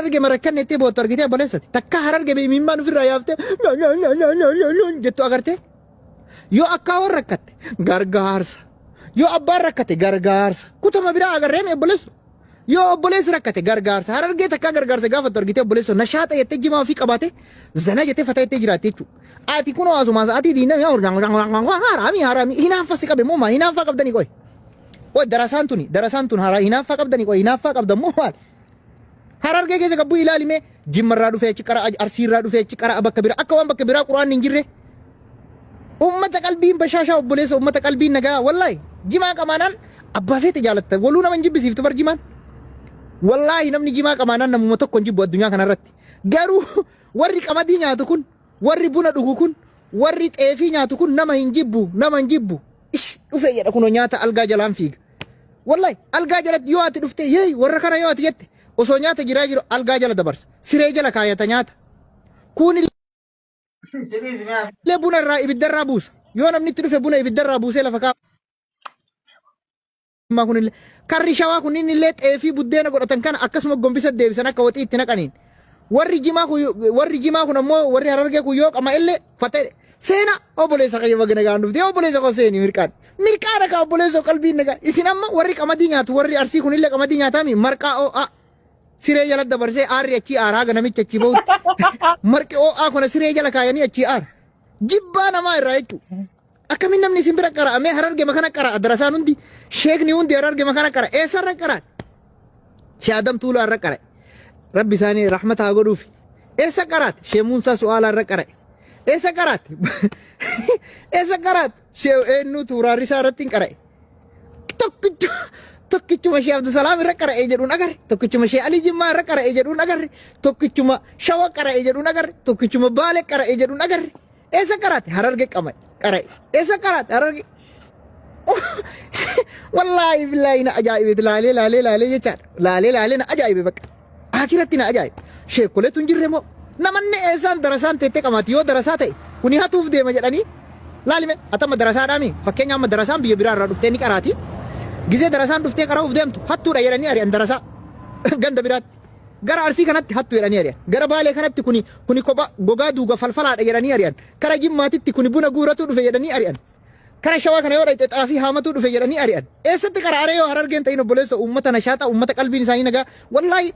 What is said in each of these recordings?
Hararge marakkanne itti boottu argitee obboleessati. Takka Hararge imimmaan ofirraa yaaftee jettu agartee. Yoo akkaawwan rakkatte gargaarsa. Yoo abbaan rakkate gargaarsa. Kutama biraa agarree mee obboleessu. Yoo obboleessi rakkate gargaarsa. Harargee takkaa gargaarsa gaafattu argitee obboleessoo nashaata jettee jimaa ofii qabaate zana jettee fata jettee jiraatte jechuudha. Ati kunoo asumaa sa'aatii diinamii haraamii haraamii hinaaffaa si qabe moo maal hinaaffaa qabdanii qoy. Qoy darasaan tuni darasaan tun haraa hinaaffaa qabdanii qoy hinaaffaa qabdan moo maal. Harargee keessa gabbuu ilaali mee jimmarraa dhufee achi qara arsiirraa dhufee achi qara bakka biraa akka waan bakka biraa quraanni hin jirre. Ummata qalbiin bashaashaa obboleessa ummata qalbiin nagaa wallaahi jimaa qamaanaan abbaa feete jaalatta waluu nama hin jibbisiiftu bar jimaan. Wallaahi namni jimaa qamaanaan namuma tokko hin jibbu addunyaa kanarratti. Garuu warri qamadii nyaatu kun warri buna dhugu kun warri xeefii nyaatu kun nama hin jibbu nama hin jibbu. Ish dhufee jedha kunoo nyaata algaa jalaan fiiga. Wallahi algaa jalatti yoo ati dhufte yeey warra kana yoo ati jette osoo nyaata jiraa jiru algaa jala dabarsa. Siree jala kaayata nyaata. Kuun illee buna irraa ibidda irraa buusa. Yoo namni itti dhufe buna ibidda irraa buusee lafa kaa'a. Kunillee karri shawaa kunniin illee xeefii buddeena godhatan kana akkasuma gombisa deebisan akka waxii itti naqaniin. Warri jimaa kun warri jimaa kun ammoo warri harargee kun yoo qama illee fatee seena obboleessa kiyya baga nagaan dhufte obboleessa koo seeni mirqaan. Mirqaana kaa obboleessa qalbiin nagaa isin amma warri qamadii nyaatu warri arsii kunillee qamadii nyaataami marqaa oo'aa siree jala dabarsee aarri achii aaraa haga namichi achii bahutti marqi oo'aa kuna siree jala kaayanii achii aara. Jibbaa namaa irraa jechuudha. Akkamiin namni isin bira qara'a mee hararge makana qara'a darasaan hundi sheekni hundi hararge makana qara'a eessarra qara'a shee Adam Tuulaa irra qara'e rabbi isaanii rahmata haa godhuufi eessa qaraate shee Muusaa Su'aalaa irra qara'e eessa qaraate eessa qaraate shee eenyuu Tuuraarrisaa irratti hin qara'e tokkichu tokkichuma shee Abdusalaam irra qara'e jedhuun agarre tokkichuma shee Alii Jimmaa irra qara'e jedhuun agarre tokkichuma Shawa qara'e jedhuun agarre tokkichuma Baale qara'e jedhuun agarre Eessa qaraate? Hararge qama qara'e. Eessa qaraate? Hararge. Wallaahi billaahi na ajaa'ibe laalee laalee laalee jechaadha. Laalee laalee na ajaa'ibe bakka. Akiratti na ajaa'ibe. Sheekkoleetu hin jirre moo? Namanni eessaan darasaan teettee qamaati yoo darasaa ta'e kuni hatuuf deema jedhanii laalime atama darasaadhaami fakkeenya amma darasaan biyya biraa irraa dhuftee ni qaraati. Gizee darasaan dhuftee qara'uuf deemtu hattuudha jedhanii ari'an darasaa ganda biraatti. Gara Arsii kanatti hattu jedhanii ari'an. Gara Baalee kanatti kuni kuni kopha gogaa duuga falfalaadha jedhanii ari'an. Kara Jimmaatitti kuni buna guuratuu dhufe jedhanii ari'an. Kara Shawaa kana yoo dhayxe xaafii haamatuu dhufe jedhanii ari'an. Eessatti qara aree yoo Harargeen ta'in obboleessa uummata nashaaxa uummata qalbiin isaanii nagaa wallaahi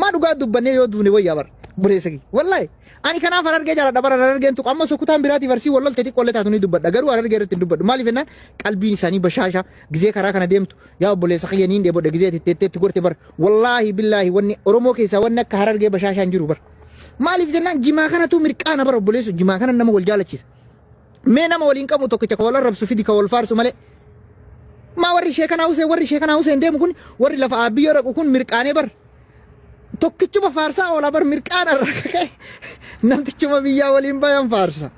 maa dhugaa dubbannee yoo duune wayyaa bara obboleessa kiyya wallaahi ani kanaaf Harargee jaaladha bara Harargeen tuqu amma osoo kutaan biraatiif Arsii wal lolte xiqqoo illee taatu ni dubbadha garuu Harargee irratti hin dubbadhu maaliif jennaan qalbiin isaanii bashaasha gizee karaa kana deemtu Yaa obboleessa kiyya niin dheebodhe gizee ati teettee itti gorte bar. Wallaahi billaahi wanni Oromoo keessaa wanni akka Harargee bashaashaa hin jiru bar. Maaliif jennaan jimaa kanatu mirqaana bar obboleessu jimaa kana nama wal jaalachiisa. Mee nama waliin qabu tokkicha ka wal arrabsu fidi ka wal faarsu malee. Maa warri sheekanaa Huseen warri sheekanaa Huseen deemu kun warri lafa aabbiyyoo dhaqu kun mirqaanee bar. Tokkichuma faarsaa oola bar mirqaana irra ka'e namtichuma biyyaa waliin bayan faarsa.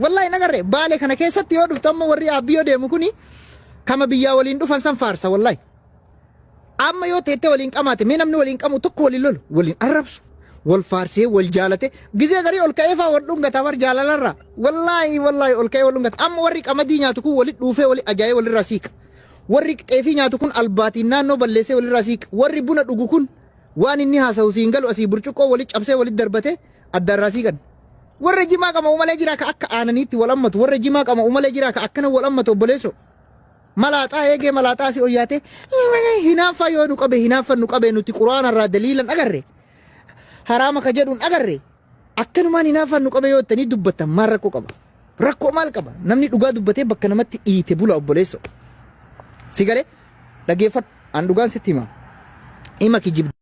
Wallaahi nagarree baalee kana keessatti yoo dhuftu amma warri aabbiyyoo deemu kuni kama biyyaa waliin dhufan san faarsa wallahi. Amma yoo teettee waliin qamaate mee namni waliin qamu tokko waliin lolu waliin arrabsu wal faarsee wal jaalate gizee garii ol ka'ee faa wal dhungata bar jaalalarraa wallaahi wallaahi ol ka'ee wal dhungata amma warri qamadii nyaatu kun wali dhuufee wali ajaa'ee walirraa siiqa warri xeefii nyaatu kun albaatiin naannoo balleessee walirraa siiqa warri buna dhugu kun waan inni haasa'u siin galu asii burcuqqoo wali cabsee wali darbate addaarraa siiqan. Warra jimaa qama'u malee jira ka akka aananiitti wal ammatu. Warra jimaa qama'u malee jira ka akkana wal ammatu obboleesso. Malaaxaa eegee malaaxaa si olyaatee hinaaffaa yoo nu qabe hinaaffan nu qabe nuti quraana irraa daliilan agarre. Haraama ka jedhuun agarre. Akkanumaan hinaaffaan nu qabe yoo jettanii dubbattan maal rakkoo qaba? Rakkoo maal qaba? Namni dhugaa dubbatee bakka namatti dhiite bula obboleesso. Si galee dhaggeeffadhu an dhugaan sitti hima. Hima kijibdu.